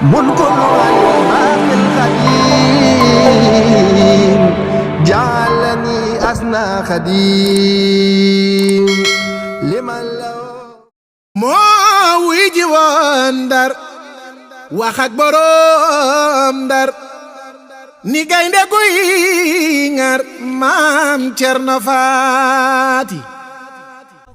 ملك الوالي الخديم جعلني أسنى خديم لمن لو moo wuy ji woon Ndar wax ak boroom Ndar ni gaynde guy ngar maam Cerno Faati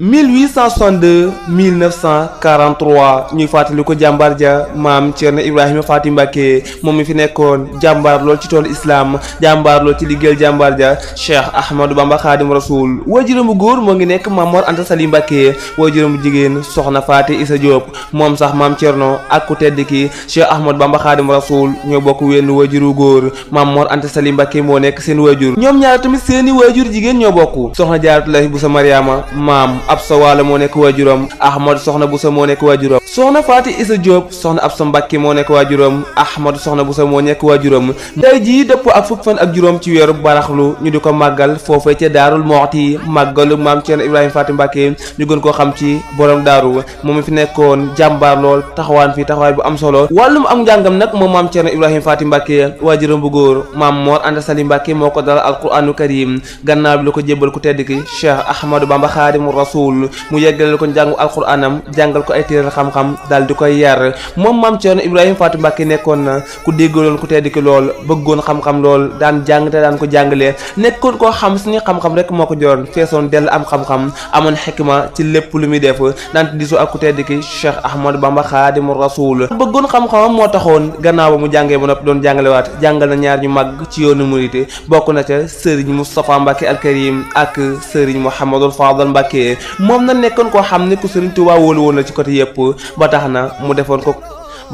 1862 1943 ñuy fàttali ko jàmbaar ja maam Cerno Ibrahima Faati Mbàkke moom mi fi nekkoon jàmbaar lool ci toolu islam jàmbaar lool ci liggéeyal jàmbaar ja Cheikh Ahmadou Bamba Xaadim Rasul waajuram bu góor moo ngi nekk Maam Mor Anta Sali Mbàkke waajuram bu jigéen soxna Faati Isa Diop moom sax maam Cerno ak ku tedd ki Cheikh Ahmadou Bamba Xaadim Rasul ñoo bokk wenn waajuru góor Maam Mor Anta Sali Mbàkke moo nekk seen waajur ñoom ñaar tamit seeni waajur jigéen ñoo bokk soxna Jaaratullaahi Buso Mariama maam Absa Waalo moo nekk waajuram Ahmad soxna Buso moo nekk waajuram soxna Faati Isa Diop soxna Absa Mbàkke moo nekk waajuram Ahmad soxna Buso moo nekk waajuram tey jii dëpp ak fukk fan ak juróom ci weeru baraxlu ñu di ko màggal foofee ca Daarul Muxti màggalu maam Cerno Ibrahima Faati Mbàkke ñu gën koo xam ci borom daaru moom mi fi nekkoon jàmbaar lool taxawaan fi taxawaay bu am solo wàllum am njàngam nag moom maam Cerno Ibrahima Faati Mbàkke waajuram bu góor Maam Mor Anta Sali Mbàkke moo ko dalal alquraanu karim gannaaw bi la ko jébbal ku tedd ki Cheikh Ahmadou Bamba Xaadimu Rasul mu yeggaleel ko njàngu alquraanam jàngal ko ay téere xam-xam daal di koy yar moom maam Cerno Ibrahima Faati Mbàkke nekkoon na ku déggaloon ku tedd ki lool bëggoon xam-xam lool daan jàng te daan ko jàngalee nekkoon koo xam si ni xam-xam rek moo ko joroon feesoon dell am xam-xam amoon xikma ci lépp lu muy def daan diisoo ak ku tedd ki Cheikh Ahmadou Bamba Xaadimu Rasul bëggoon xam-xamam moo taxoon gannaaw ba mu jàngee ba noppi doon jàngalewaat jàngal na ñaar ñu màgg ci yoonu murit bokk na ca Serigne Moustapha Mbàkke Alkarim ak Serigne Mouhamadul Fadal Mbàkke moom na nekkoon koo xam ne ku Serigne Touba wóolu woon la ci côté yëpp ba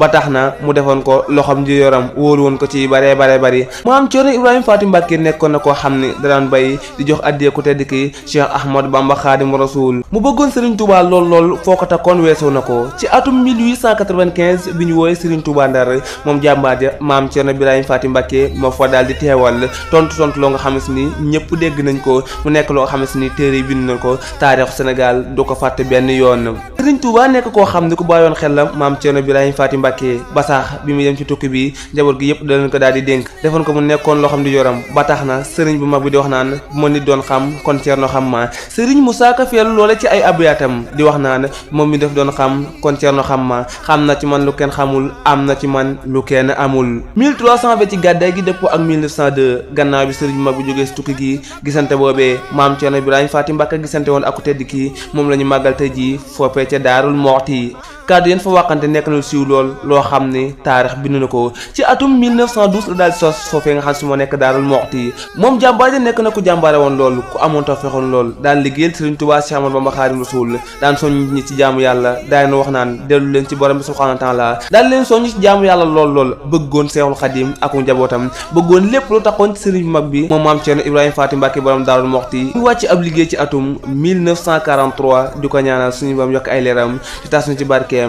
tax na mu defoon ko loxom ji yoram wóolu woon ko ci bare bari maam Cerno Ibrahima Faati Mbàkke nekkoon na koo xam ne da daan bay di jox addiya ku tedd ki Cheikh Ahmadou Bamba Xaadimu Rasul mu bëggoon Serigne Touba lool foo ko takkoon weesoo na ko ci atum 1895 bi ñu wooye Serigne Touba Ndar moom jàmbaar ja maam Cerno Ibrahima Faati Mbàkke moo fa daal di teewal tontu loo nga xam ne si ni ñëpp dégg nañ ko mu nekk loo xam ne si ni téere yi bind nañ ko taarixu Sénégal du ko fàtte benn yoon Serigne Touba nekk koo xam ne ku bàyyoon xelam maam Cerno Ibrahima Faati Mbàkke ba sax bi mu dem ci tukki bi njaboot gi yëpp danañ ko daal di dénk defoon ko mu nekkoon loo xam di yoram ba tax na sëriñ bu mag bi di wax naan bu ma nit doon xam kon Cerno xam ma sëriñ Musaa Ka feelu loole ci ay abiyaatam di wax naan moom mi def doon xam kon Cerno xam ma xam na ci man lu kenn xamul am na ci man lu kenn amul 1320 ci gàddaay gi dëppoo ak 1902 gannaaw bi sëriñ bu mag bi jógee si tukki gi gisante boobee maam Cerno Ibrahima Faati Mbàkke gisante woon ak ku tedd ki moom la ñu màggal tey jii foofee ca Daarul Muxti kàddu yéen fa waxante nekk na lu siiw lool loo xam ne taarix bind na ko ci atum 1912 la daal di sos foofee nga xam si moo nekk Daarul Muxti moom jàmbaar ja nekk na ku jàmbaare woon lool ku amoon taw fexoon lool daan liggéeyal Serigne Touba Cheikh Ahmadou Bamba Xaadimu Rasul daan soññ ñi ci jaamu yàlla daan wax naan dellu leen ci borom bi subhaanahu wa taala daan leen soññ ci jaamu yàlla lool bëggoon Seexul Xadim ak njabootam bëggoon lépp lu taxoon ci Serigne bu mag bi moom maam Cerno Ibrahima Faati Mbàkke borom Daarul Muxti ñu wàcc ab liggéey ci atum 1943 di ko ñaanal suñu bam yokk ay leeram di tas ñu ci barkeem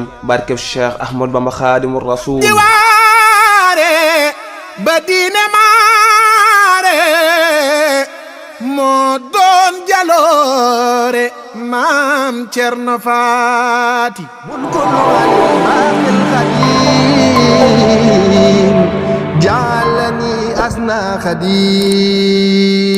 Cheikh Ahmadou Bamba Xaadimu Rasul diwaare ba diine maare moo doon jaloore maam Cerno Faati mun ko maamil xadim jaalani asna xadim